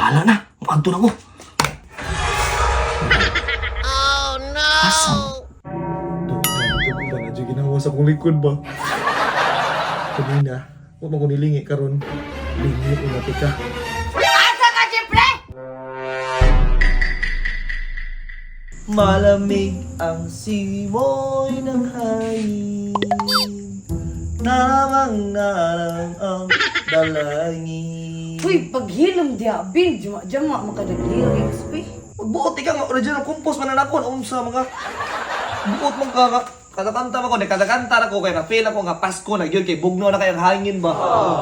Bahala na. Muadto na ko. Oh no! Asa? Dughan ba na ginawa sa akong likod ba? Kanina, wa man ko nilingi karon. Lingi una tika. Asa ka, Jeffrey? Malamig ang simoy ng hangin. Namang narang ang dalangin. Uy, paghilom diya, Bin. Jama-jama, makadag-lyrics, uy. Magbuot ikaw nga original compose man na ako unsa mga buot mong ka katakanta man ko, nagkatakanta na ko kay na-feel ako nga Pasko na gyud kay bugno na kay ang hangin ba.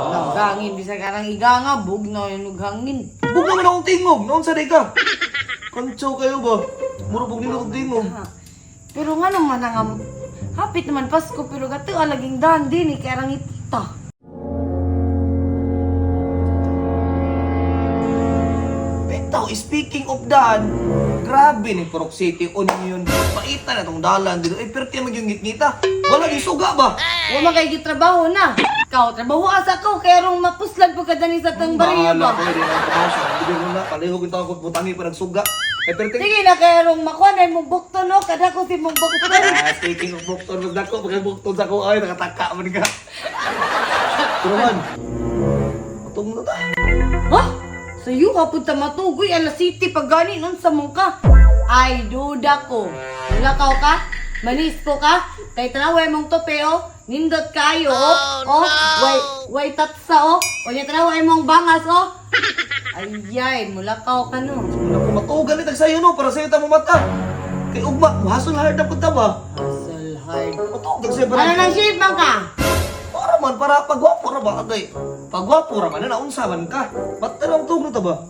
Naghangin, bisa ka nang iganga, bugnaw yung naghangin. Bugno man akong tingog, noon sa day ka. Kancho kayo ba? Muro bug nilo akong tingog. Ha. Pero nga naman ang hapit naman Pasko, pero gato alaging daan din eh, kaya rang ipita. Bitaw, speaking of daan, grabe ni Purok City Union. Paita na tong dalan dito. Eh, perti man yung ngitngita. Wala di suga ba? Wa man kay gitrabaho na. Ikaw, trabaho asa ko, kaya rong mapuslan po ka dani sa tang bariyo Bahala ba? ko, di na ako trabaho sa gobyerno na. Palihog yung tao ko, butangi pa nagsuga. Eh, perti. Sige na, kaya rong makuha na imong bukton, no? Kada ko si mong bukton. Ah, speaking of bukton, magdako, pagka bukton sa ko, ay, nakataka man ka. Pero man, matong na ta. Ha? Sayo ka punta matugoy, alas city pag gani nun sa mong ka. Ay, duda ko. Mulakaw ka? Malis ko ka? Kay tanaway mong tope, oh. Nindot kayo, oh. Oh, way, way tatsa, oh. O niya tanaway mong bangas, oh. Ayay, mulakaw ka no. Naku, matugal itag sa'yo, no? Para sa'yo ta mata. Kay ugma, hustle hard na punta ba? Hustle hard. Matugal sa'yo para. Ano nang shape man ka? Para man, para pagwapo ra ba? Agay, pagwapo ra man, na naunsa man ka. Ba't tanong tugno ta ba?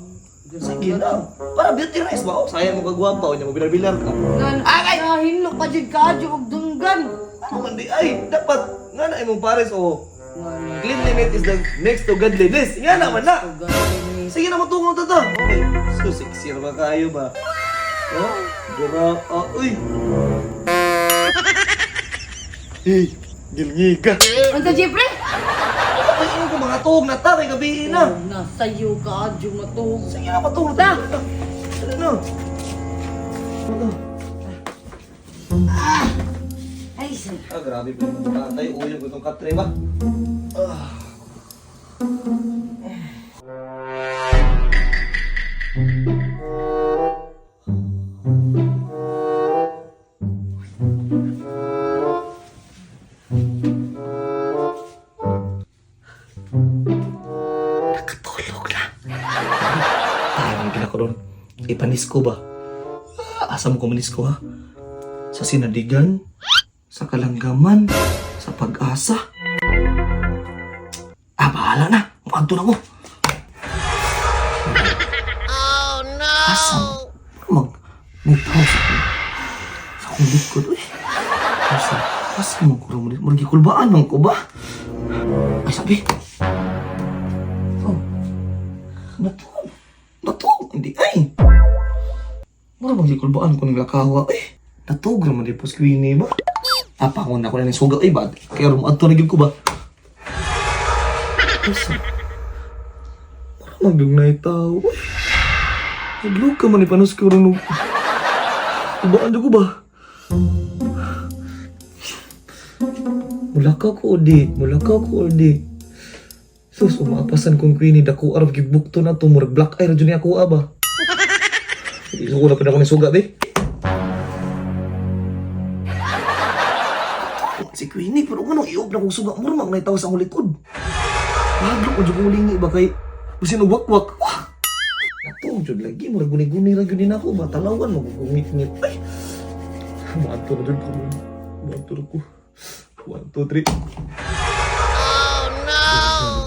Sige na. Para beauty rice ba? Oh, sayang mo kagwapa, o niya mo bilar-bilar ka. Nan, Agay! nahinlo ka dyan ka, og dunggan. Ano man di? Ay, dapat, nga na imong pares, oh. Cleanliness is the next to godliness. Nga naman na. Sige na, matungo ta ta. Okay. So, sexy ra ba kayo ba? Oh, gira, oh, uy. Hey, gilngi ka. Unsa, Jeffrey? Ay, ano ko mga tuog na ta, kay gabi na. Oh, nasayo ka, adyo matug. Sige na, matulog ta. Sige na. Ano to? Ay, sige. Ah, grabe po yung tatay. Uyog itong katre ba? Ah. Nakatulog na. Ay, mga gina ko doon. Ipanisko ba? Ah, asa mo ko manisko ha? Sa sinadigan? Sa kalanggaman? Sa pag-asa? Ah, bahala na. Muadto na ko. Oh no! Asa? Mag... Nagtaw sa akong... Sa akong likod. Uy. Asa? Asa mo ko rin? Magikulbaan man ko ba? Ay, sabi. Oh. Natog. Natog. Hindi. Ay. Mura bang gikulbaan ko ng lakawa. Eh. Natog naman di po Queenie ba? Apangon na ko na ng suga. Ay, ba? Kaya rumadto na gyud ko ba? Asa? Mura magdugnay tao. Uy. Nagluka man ni panos ko rin. Ubaan ko ba? Mulakaw ko o di. Mulakaw ko o di. Sus, umaapasan kong Queenie. Dako arab gibukto na to. Murag black eye ra jud ni ako aba. Isuko na pa na ako ni suga, be. Si Queenie, pero ano, iog na kong suga. Murag mag naitaw sa akong likod. Paglo ko jud kong lingi ba kay bisin og wakwak. Wah! Natog jud lagi, murag guni-guni ra jud din ako ba talawan mo ngit-ngit. Ay. Muadto na jud ko. Muadto na ko. 1 2 3. Oh no!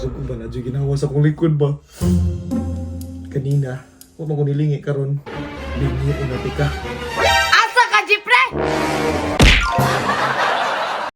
Jud ko ba na jud ginawa sa akong likod ba? Kanina, wa man ko nilingi karon. Lingi una tika.